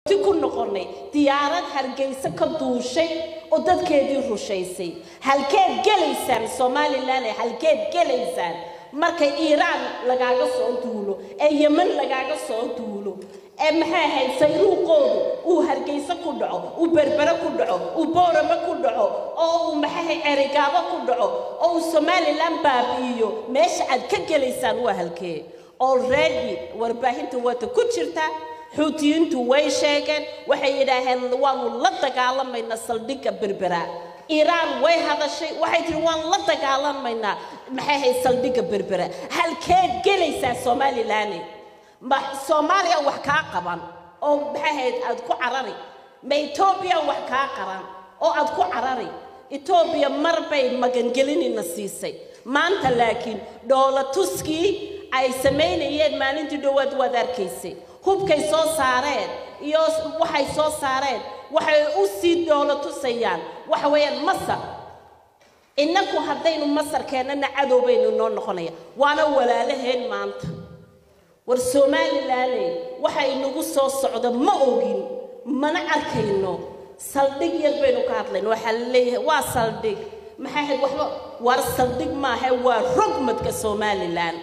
Ku noqonay diyaarad Hargeysa ka duushay oo dadkeedii rushaysay. Halkeed gelaysaan Somalilan? Halkeed gelaysaan marka Iiraan lagaaga soo duulo, ee Yemen lagaaga soo duulo, ee maxay ahayd sayruuqoodu uu Hargeysa ku dhaco, uu Berbere ku dhaco, uu Boorame ku dhaco, oo uu maxay ahayd Cerigaabo ku dhaco, oo uu Somalilan baabi'iyo? Meesha aad ka gelaysaan waa halkee? Already warbaahinta waata ku jirta, Xuutiyiintu way sheegeen, waxay yidhaaheen waanu la dagaalamaynaa saldhigga Berbera. Iiraan way hadashay, waxay tihi waan la dagaalamaynaa maxay ahayd saldhigga Berbera. Halkeed gelaysaa Somalilan? Ma Soomaaliya wax kaa qaban oo maxay ahayd aad ku carari? Ma Etoobiya wax kaa qaban oo aad ku carari? Etoobiya mar bay magangelinina siisay, maanta laakiin dhoola tuskii ay samaynayeen maalintii dhowaad waad arkaysay, hubkay soo saareen iyo waxay soo saareen, waxay u sii dhoolo tusayaan waxa weeyaan Masar. Innaku haddaynu Masar keennana cadow baynu noo noqonaya, waana walaalaheen maanta. War Somalilaney, waxa inagu soo socda ma ogin, mana arkayno. Saldhig yar baynu ka hadlayno, waxaa la leeyahay waa saldhig maxay ahayd waxba. War saldhig maaha, waa rogmadka Somalilan.